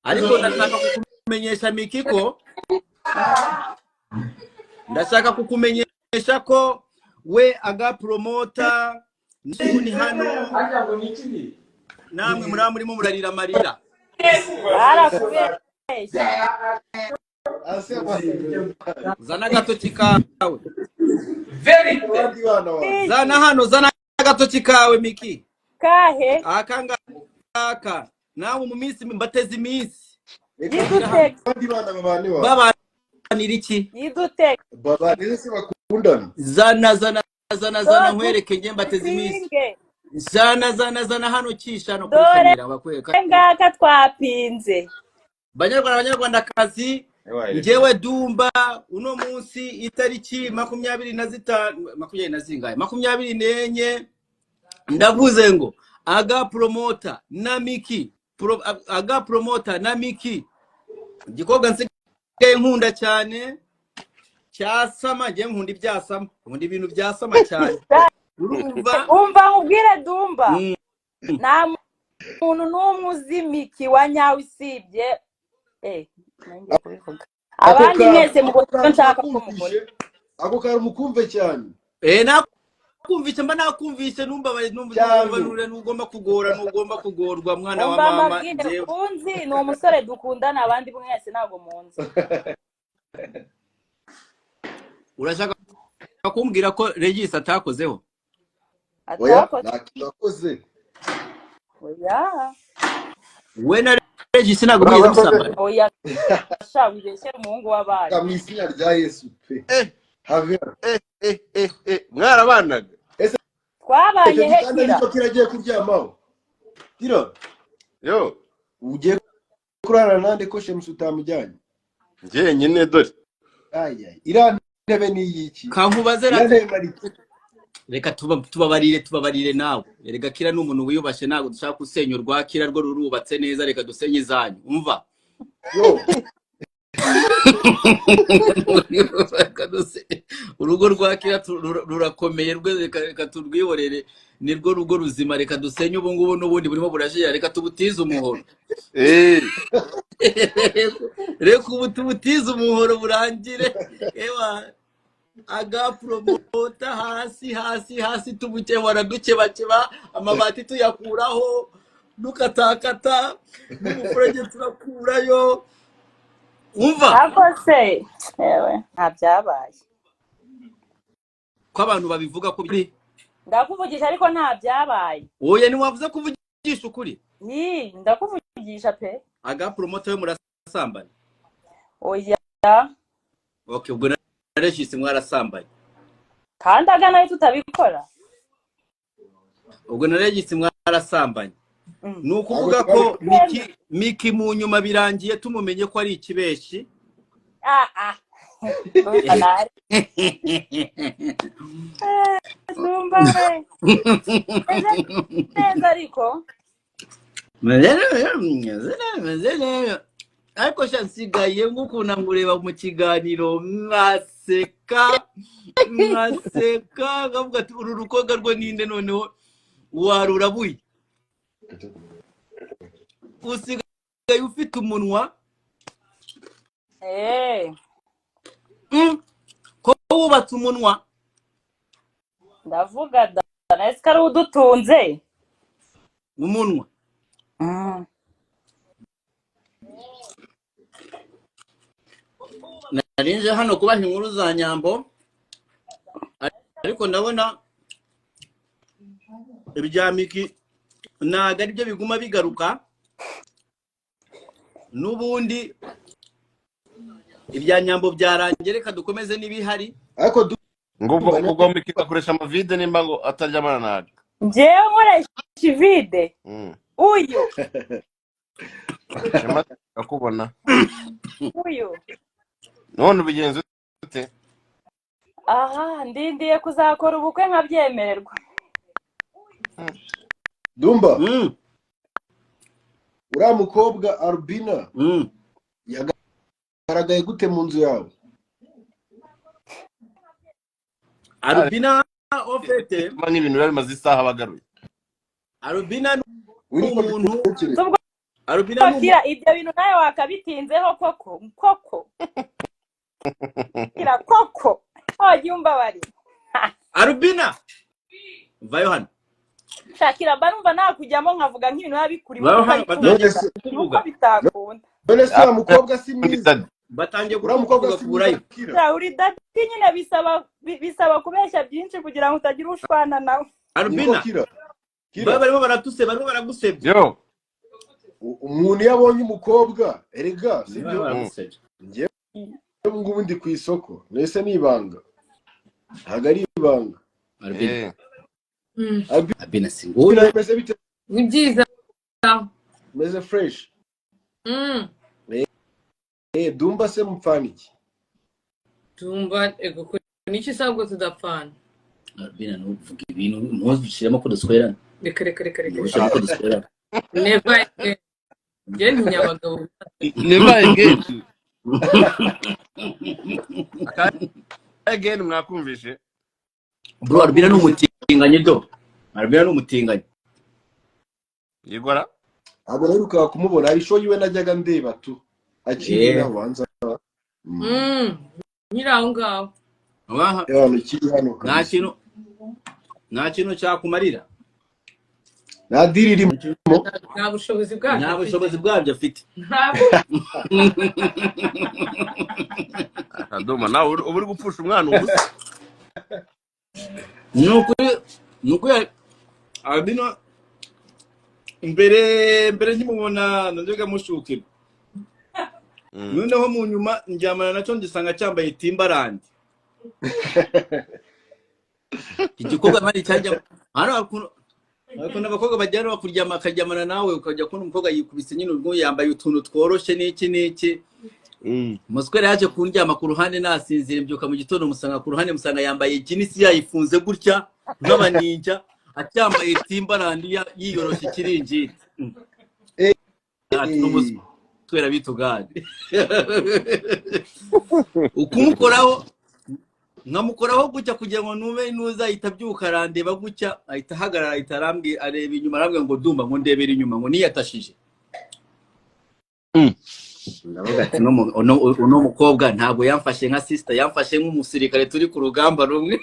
Ariko ndashaka kukumenyesha, Miki, ko ndashaka kukumenyesha ko we aga promoter ni hano, namwe muri murimo murarira amarira. Barakubeshya. Ase amasezerano. Zana agatoki kawe. Abandi bana wawe. Zana hano, zana agatoki kawe, Miki. Kahe? Aka ngaka. Nawe mu minsi mbateze iminsi. Reka. Yidutege. Abandi bana babane wawe. Babanira iki? Yidutege. Babane se, bakundana. Zana, zana, zana, zana nkwereke. Njye mbateze iminsi. Dupinge. Zana, zana, zana hano, kisha hano kuri Dore kamera bakwereka. ngaka twapinze. Banyarwanda, banyarwandakazi, njyewe Dumba, uno munsi itariki 25, makumyabiri na zingahe, 24, ndavuze ngo aga promoter na Miki aga promoter na Miki, igikobwa nsigaye nkunda cyane cyasama. Njye nkunda ibyasama, nkunda ibintu byasama cyane, urumva? Umva nkubwire, Dumba. Nta muntu n'umwe uzi Miki wa nyawe usibye nongeye kubivuga. Ako Abandi kantu mwese ako mubona icyo kantu nshaka ko mubona. nakumvishe, ako kantu mukumve cyane. Nakumvise, mba nakumvise, numva numva. Cyane. Numva ntugomba kugora, ntugomba kugorwa, mwana wa Umva mama. mbabwire. Njyewe Unzi ni umusore dukundana, abandi mwese ntabwo munzi. Urashaka kumbwira ko Regis atakozeho? Oya. Atakoze. Nta kintu nakoze. Oya. We na Regis ntabwo mwigeze musambana? Oya sha, wibeshyera umuhungu w'abandi. Mu izina rya Yesu pe. Have. Mwarabanaga? Ese Twabanye icyo gitanda hekira. nicyo kiragiye kuryamaho kira? Yo. Ugiye kurara nande ko Shemusi utamujyanye? Njyenyine dore. Ay, iriya ntebe ni iy'iki? Kankubaze. Iriya ntebe marike. Reka tubabarire, tubabarire nawe. Erega Kira ni umuntu wiyubashye, ntabwo dushaka gusenya urwa Kira, rwo rurubatse neza. Reka dusenye izanyu, umva. Yo. Reka urugo rwa Kira rurakomeye rwe, reka turwihorere, nirwo rugo ruzima. Reka dusenye ubu ngubu, n'ubundi burimo burashira, reka tubutize umuhoro. Reka ubu tubutize umuhoro burangire. Ewa, aga promoter hasi hasi hasi, tubukebara, dukebakeba amabati, tuyakuraho, dukatakata n'umufurege turakurayo, umva. Ariko se yewe, nta byabaye. Ko abantu babivuga ko biri Ndakuvugisha, ariko nta byabaye. Oya, ntiwavuze ko uvugisha ukuri. Yi, ndakuvugisha pe. Aga promoter we murasambana? Oya. Okay, ubwo na Regis mwarasambanye? Kandi aga nawe tutabikora. Ubwo na Regis mwarasambanye? Ni ukuvuga Ntabwo ko twari Miki mu nyuma birangiye tumumenye ko ari ikibeshi. Ah ah, ndumva nawe. Ndumva we meze neza ariko. Ariko sha, nsigaye ngukunda ngureba mu kiganiro mwaseka, mwaseka, nkavuga ati uru rukobwa rwo ninde? Noneho warurabuye, usigaye ufite umunwa. Ko wubatse umunwa. Ndavuga da, nahise ko ari udutunze. Umunwa. Narinje hano kubaha inkuru za Nyambo, ariko ndabona ibya Miki ntabwo aribyo biguma bigaruka. N'ubundi ibya Nyambo byarangiye, reka dukomeze n'ibihari. Ariko Ngo ubwo Dumba ubwo Miki akoresha amavide nimba ngo ataryamana nabi. Njyewe nkoresha ivide? Uyu Shema akubona. Uyu. None ubigenza ute? Aha ndindiye kuzakora ubukwe nkabyemererwa. Dumba, uriya mukobwa Albina. Agaragaye gute mu nzu yawe? Arubina ofete. Nk'ibintu biba bimaze isaha bagaruye. Arubina ni Uyu niko umuntu mbitekereza. Ubwo Arubina ni umuntu. Kira, ibyo bintu nawe wakabitinzeho koko koko. Kira, koko wagiye umbabarira. Arubina, vayo hano. Shakira, mba numva nakujyamo nkavuga nk'ibintu biba bikurimo. Vayo hano. Utari Batangiye None se nuko kukuvuga. bitakunda. None se uriya mukobwa si mwiza? Batangiye Uriya mukobwa kukuvuga si ku mwiza? burayi. Kira. Kira, uri daddy nyine, bisaba kubeshya byinshi kugira ngo utagira ushwana nawe. Niko. Arubina. Kira. Ba Kira. Barimo baratuse, barimo baragusebya. Yo. Umuntu iyo abonye umukobwa erega Barimo sibyo? baragusebya. Njyewe ubu ngubu ndi ku isoko, nese ni ibanga? Ntabwo ari ibanga. Arubina. Arubina si nguyu. Arubina, bimeze bite? Ni byiza. Meze fresh. Eh, Dumba se mupfana iki? Tumba, ego ko niki sabwo tudapfana? Arubina, ntuvuge ibintu, ntuzushyiremo ko duswerana. Reka, reka, reka, reka. Ntuzushyiremo ko duswerana. Never again, njye ntinya abagabo. Never again. Again mwakumvishe. Bro, Arubina ni umutinganyi do, Arubina ni umutinganyi. Yigora. Ntabwo naherukaga kumubona, hari show yiwe najyaga ndeba tu akiri inaha wanza. Nyiri aho ngaho. Abaha. Abantu kiri hano Nta kabisa. kintu, nta kintu cyakumarira. Nta deal irimo. Nta bushobozi bwabyo Nta afite. bushobozi bwabyo afite. Ntabwo. Akadomo nawe uba uri gupfusha umwana ubusa. Ni ukuri, ni ukuri, Arubina mbere mbere nkimubona najyaga mushukirwa. Noneho mu nyuma ndyamana nacyo ngisanga cyambaye Timberland. Igikobwa mani cyajya hano, hari ukuntu abakobwa bajyana bakuryama, akaryamana nawe, ukajya kubona umukobwa yikubise nyine, ubwo yambaye utuntu tworoshye n'iki n'iki. Umuswere yaje kundyama ku ruhande nasinzira, mbyuka mu gitondo musanga ku ruhande, musanga yambaye jeans yayifunze gutya nk'abaninja, acyambaye Timberland, yiyoroshe ikiringiti. Ati n'umuswera bitugane ukumukoraho, nkamukoraho gutya kugira ngo nume nuza, ahita abyuka arandeba gutya, ahita ahagarara, ahita arambwira, areba inyuma, arambwira ngo: "Dumba," ngo: "Ndebera inyuma," ngo niyatashije. Ndavuga ati uno mukobwa ntabwo yamfashe nka sister, yamfashe nk'umusirikare turi ku rugamba rumwe.